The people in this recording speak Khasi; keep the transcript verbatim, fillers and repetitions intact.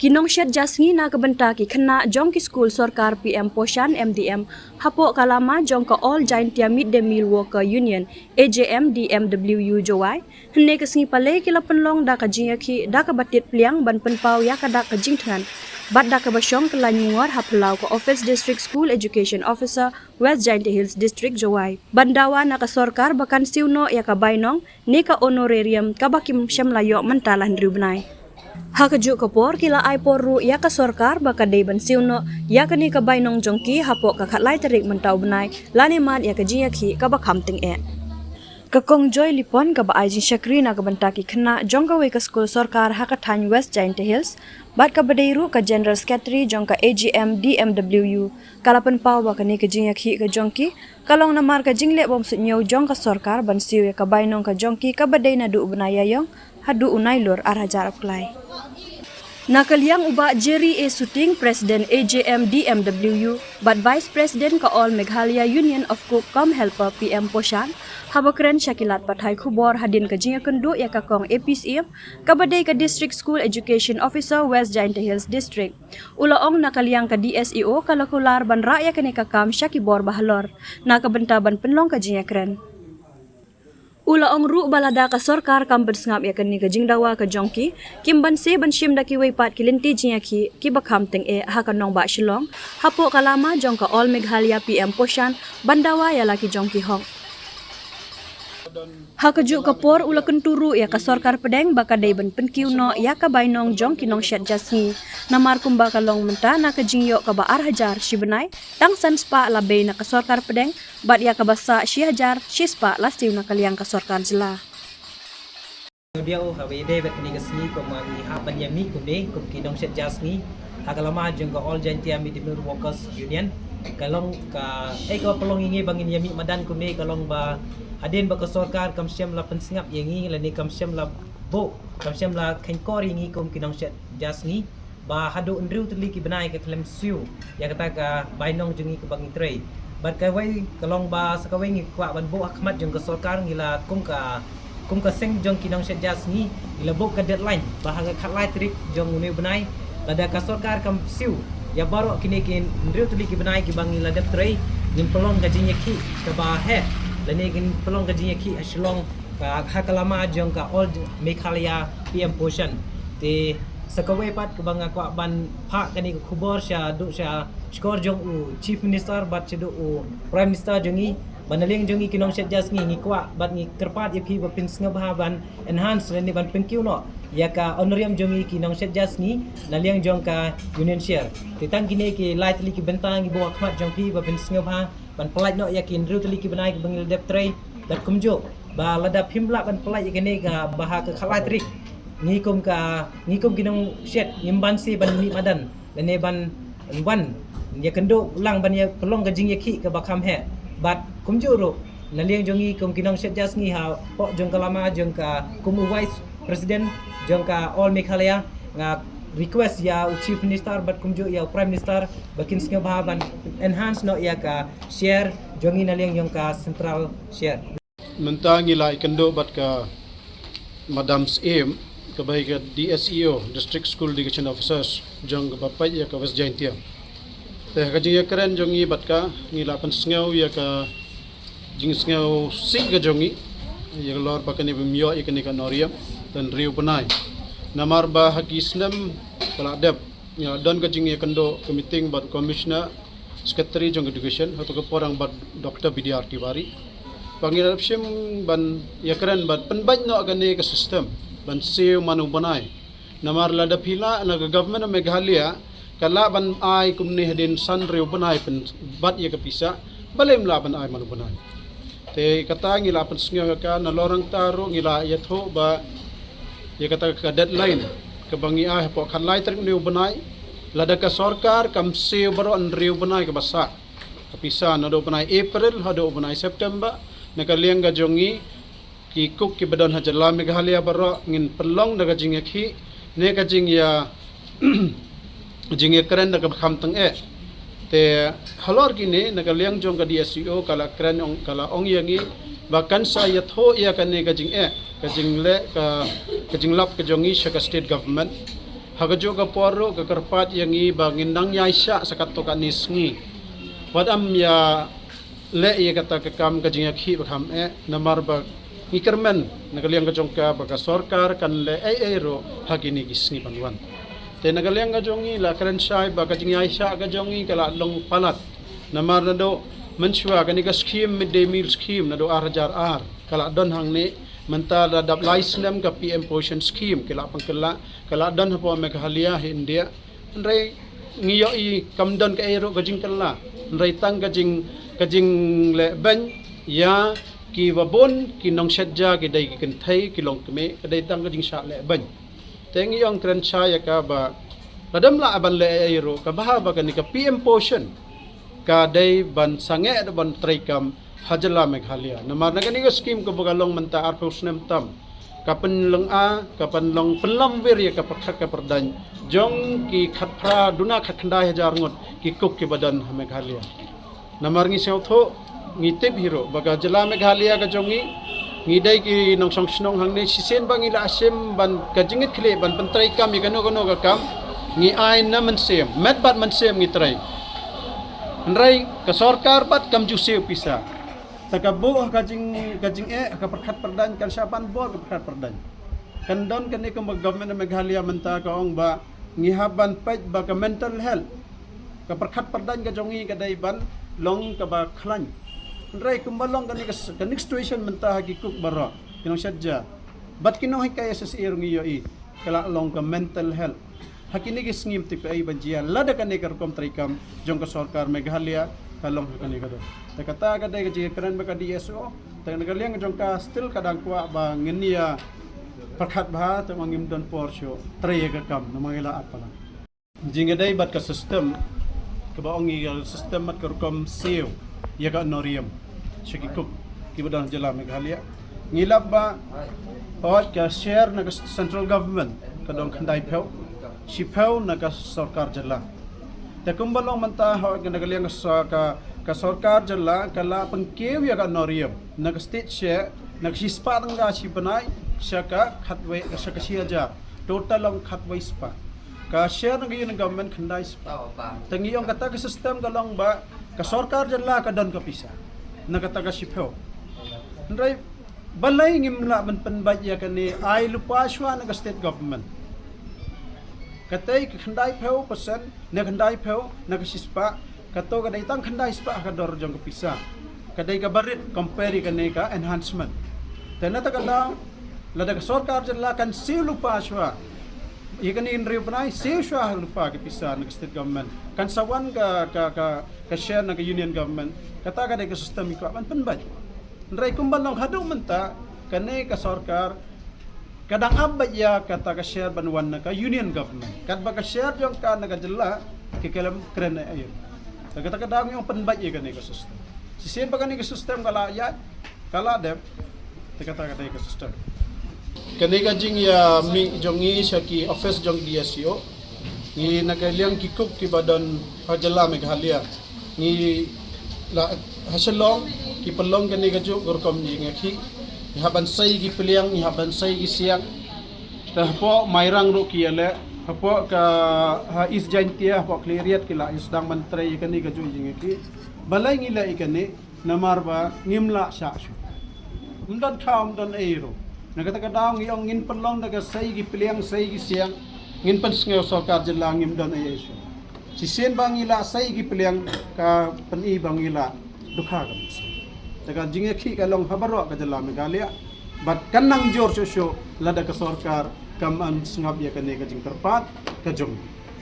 Ki nongshet ja sngi na ka bynta ki khynnah jong ki skul sorkar P M Poshan M D M hapoh ka lama jong ka All Jaintia Mid Day Meal Worker Union A J M D M W U Jowai, hynne ka sngi palei ki la pynlong da ka jingïakhih da kaba tit pliang ban pynpaw ïa ka dak ka jingthngan bad da kaba shong ka lain mungor ha phyllaw ka office District School Education Officer West Jaintia Hills District Jowai ban dawa na ka sorkar ba kan siew noh ïa ka bainong ne ka honorarium kaba kim shym la ïoh mynta la hynriew bnai. Ha kajuh ka por ki la ai por ruh ïa ka sorkar ba ka dei ban siew noh ïa kane ka bainong jong ki hapoh ka khatlai tarik mynta u bnai lane mad ïa ka jingïakhih kaba kham tyngeh. Ka Kong Joy Lipon kaba ai jingshakri na ka bynta ki khynnah jong kawei ka skul sorkar ha ka thaiñ West Jaintia Hills bad kaba dei ruh ka General Secretary jong ka A J M D M W U ka la pynpaw ba kane ka jingïakhih ka jong ki ka long namar ka jingleh bym suidñiew jong ka sorkar ban siew ïa ka bainong ka jong ki kaba dei naduh u bnai Ïaïong haduh u Nailur ar hajar arphew lai. Na ka liang u Bah Jerry A Suting, President A J M D M W U bad Vice President ka All Meghalaya Union of Cook cum Helper P M Poshan, haba kren sha ki lad pathai khubor hadien ka jingïakynduh ïa ka Kong A P C M kaba dei ka District School Education Officer West Jaintia Hills District, u la ong na ka liang ka D S E O ka la kular ban rah ïa kane ka kam sha ki bor ba halor na ka bynta ban pynlong ka jingïakren. U la ong ruh ba lada ka sorkar kam pynsngap ïa kane ka jingdawa ka jong ki, kim banse ban shim da kiwei pat ki lynti jingïakhih kiba kham tyngeh ha ka nongbah Shillong hapoh ka lama jong ka All Meghalaya P M Poshan ban dawa ïa la ki jong ki hok. Ha kajuh ka por u la kyntu ruh ïa ka sorkar pdeng ba ka dei ban pynkiew noh ïa ka bainong jong ki nongshet ja sngi, namar kumba ka long mynta na ka jingïoh kaba ar hajar shi bnai, tang san spah la bei na ka sorkar pdeng bad ïa kaba sah shi hajar shi spah la siew na ka liang ka sorkar jylla. Ïa u haba ïadei bad kane ka sngi kumba ngi hap ban ïamih kumne kum ki nongshet ja sngi ha ka lama jong ka All Jaintia Mid Day Meal Workers Union, ka long ka, eh, kaba pynlong ïa ngi ba ngin ïamih madan kumne ka long ba hadien ba ka sorkar kam shym la pynsngap ïa ngi lane kam shym la buh, kam shym la kheiñkor ïa ngi kum ki nongshet ja sngi ba haduh hynriew tylli ki bnai ka khlem siew ïa kata ka bainong jong ngi kaba ngi trei. Bad kawei ka long ba sa kawei ngi kwah ban buh ha khmat jong ka sorkar, ngi la kum ka, kum ka seng jong ki nongshet ja sngi ngi la buh ka deadline ba ha ka khatlai tarik jong une u bnai lada ka sorkar kam siew ïa baroh kine ki hynriew tylli ki bnai kiba ngi la dep trei, ngin pynlong ka jingïakhih kaba heh lane ngin pynlong ka jingïakhih ha Shillong, ka, ha ka lama jong ka All Meghalaya P M Poshan. Te sa kawei pat kaba nga kwah ban phah kane ka khubor shaduh sha shkor jong u Chief Minister bad shaduh u Prime Minister jong ngi, ba na liang jong ngi ki nongshet ja sngi ngi kwah bad ngi kyrpad ïa phi ba phin sngewbha ban enhance lane ban pynkiew noh ïa ka honorarium jong ngi ki nongshet ja sngi na liang jong ka Union Share. Te tang kine ki lai tylli ki bynta ngi buh ha khmat jong phi ba phin sngewbha ban pyllait noh ïa ki hynriew tylli ki bnai kiba ngi la dep trei. Bad kumjuh ba lada phim lah ban pyllait ïa kane kaba ha ka khatlai tarik, ngi kum ka, ngi kum ki nongshet ngim banse ban mih madan lane ban wan ïakynduh lang ban ïa pynlong ka jingïakhih kaba kham heh. Bad kumjuh ruh na liang jong ngi kum ki nongshet ja sngi hapoh jong ka lama jong ka kum u Vice President jong ka All Meghalaya, nga request ïa u Chief Minister bad kumjuh ïa u Prime Minister ba kin sngewbha ban enhance noh ïa ka share jong ngi na liang jong ka Central Share. Mynta ngi la ïakynduh bad ka Madam Syiem kaba hi ka D S E O, District School Education Officers, jong kaba peit ïa ka West Jaintia. Te ha ka jingïakren jong ngi bad ka, ngi la pynsngew ïa ka jingsngewsih ka jong ngi ïa ka lor ba kane bym ïoh ïa kane ka honorarium tang hynriew bnai. Namar ba ha ki snem ba la dep ngi la don ka jingïakynduh ka meeting bad Commissioner, Secretary jong Education, hato ka por ang bad Doctor B D R Tiwari. Ba ngi la dep shim ban ïakren ban pynbeit noh kane ka system ban siew man u bnai. Namar lada phi lah na ka Government of Meghalaya ka lah ban ai kumne hadien san hynriew bnai pynbat ïa ka pisa, balei ym lah ban ai man u bnai. Te kata ngi la pynsngew ïa ka, nalor nangta ruh ngi la ïathuh ba ïa kata ka deadline kaba ngi ai hapoh khatlai tarik une u bnai, lada ka sorkar kam siew baroh hynriew bnai kaba sah ka pisa naduh u bnai April haduh u bnai September, na ka liang ka jong ngi ki Cook kiba don ha jylla Meghalaya baroh ngin pynlong da ka jingïakhih ne ka jingïa, jingïakren da kaba kham tyngeh. Te halor kine na ka liang jong ka D S E O ka la kren ong, ka la ong ïa ngi ba kan sa ïathuh ïa kane ka jingeh, ka jingleh, ka, ka jinglap ka jong ngi sha ka state government. Ha kajuh ka por ruh ka kyrpad ïa ngi ba ngin nang ïaishah sa katto katne sngi. Wat ym ïa leh ïa kata ka kam ka jingïakhih ba kham eh, namar ba ngi kyrmen na ka liang ka jong ka ba ka sorkar kan leh ei ei ruh ha kine ki sngi ban wan. Te na ka liang ka jong ngi la kren shai ba ka jingïaishah ka jong ngi ka la long palat. Namar naduh mynshuwa kane ka scheme, midday meal scheme, naduh ar hajar ar ka la don hangne, mynta la dap lai snem ka P M Poshan scheme ki la pynkylla, ka la don hapoh Meghalaya hi India. Hynrei ngi ïohi kam don kaei ruh ka jingkylla. Hynrei tang ka jing, ka jingleh beiñ ïa kiba bun ki nongshet ja, ki dei ki kynthei, ki longkmie, ka dei tang ka jingshah leh beiñ. Te ngi ong kren shai ïa ka ba lada ym lah ban leh ei ei ruh, ka bha ba kane ka P M Poshan ka dei ban sangeh da ban treikam ha jylla Meghalaya. Namar na kane ka scheme kaba ka long mynta arphew snem tam, ka pynlong a, ka pynlong pynlong wir ïa ka pyrkhat ka pyrdaiñ jong ki khatphra, duna khatkhyndai hajar ngut ki cook kiba don ha Meghalaya. Namar ngi sngewthuh, ngi tip hi ruh ba ka jylla Meghalaya ka jong ngi, ngi dei ki nongshong shnong hangne. Shisien ba ngi la shim ban ka jingngeit khlieh ban pyntreikam ïa kano kano ka kam, ngi ai na mynsiem, met bad mynsiem ngi trei. Hynrei ka sorkar pat kam ju siew pisa. Te ka buh ka jing, ka jingeh ka pyrkhat pyrdaiñ, kan shah ban bor ka pyrkhat pyrdaiñ. Kan don kane ka Government of Meghalaya mynta ka ong ba ngi hap ban peit ba ka mental health, ka pyrkhat pyrdaiñ ka jong ngi ka dei ban long kaba khlaiñ. Hynrei kumba long kane ka s-, kane ka situation mynta ha ki cook baroh, ki nongshet ja bad ki nonghikai S S A ruh ngi ïohi ka la long ka mental health. Ha kine ki sngi ym tip kaei ban jia lada kane ka rukom treikam jong ka sorkar Meghalaya ka long ha kane ka dor. Te kata ka dei ka jingkren bad ka D S O. Te na ka liang jong ka still ka dang kwah ba ngin ïa pyrkhat bha, te ma ngim don por shuh trei ïa ka kam namar ngi la at palat. Jingïadei bad ka system, kaba ong ngi ka system bad ka rukom siew ïa ka honorarium sha ki cook kiba don ha jylla Meghalaya. Ngi lap ba hooid ka share na ka central government ka don khyndaiphew, shiphew na ka sorkar jylla. Te kumba long mynta, hooid na ka liang ka so-, ka, ka sorkar jylla ka la pynkiew ïa ka honorarium na ka state share na ka shispah tyngka shi bnai sha ka khatwei, sha ka shi hajar. Total long khatwei spah. Ka share na ka union government khyndai spah. Te ngi ong kata ka system ka long ba ka sorkar jylla ka don ka pisa na kata ka shiphew. Hynrei balei ngim lah ban pynbeit ïa kane, ai lypa shuwa na ka state government. Katei ka khyndaiphew percent ne khyndaiphew na ka shispah, kato ka dei tang khyndaiphew spah ka dor jong ka pisa. Ka dei kaba rit compare ïa kane ka enhancement. Te na kata ka daw lada ka sorkar jylla kan siew lypa shuwa ïa kane hynriew bnai, siew shuwa lypa ka pisa na ka state government, kan sa wan ka, ka, ka, ka share na ka union government. Kata ka dei ka system ngi kwah ban pynbeit. Hynrei kumba long haduh mynta, kane ka sorkar ka dang ap beit ïa kata ka share ban wan na ka union government. Katba ka share jong ka na ka jylla ka khlem kren ei ei. Te kata ka daw ngi ong pynbeit ïa kane ka system. Shisien ba kane ka system ka la ïaid, ka la dep, te kata ka dei ka system. Kane ka jingïamih jong ngi sha ki office jong D S E O. Ngi na ka liang ki cook kiba don ha jylla Meghalaya, ngi la ha Shillong ki pynlong kane kajuh ka rukom jingïakhih. Ngi hap ban sei ki pliang, ngi hap ban sei ki siang. Te hapoh Mairang ruh ki ïaleh, hapoh ka, ha East Jaintia, hapoh Khliehriat ki la ïa sdang ban trei ïa kane kajuh jingïakhih. Balei ngi leh ïa kane? Namar ba ngim lah shah shuh. Ym don khaw, ym don ei ruh. Na kata ka daw ngi ong ngin pynlong da ka sei ki pliang, sei ki siang, ngin pynsngew sorkar jylla ngim don ei ei shuh. Shisien ba ngi lah sei ki pliang ka pyni ba ngi lah dukha ka mynsiem. Te ka jingïakhih ka long ha baroh ka jylla Meghalaya. Bad kan nang jur shuh shuh lada ka sorkar kam sngap ïa kane ka jingkyrpad ka jong ngi.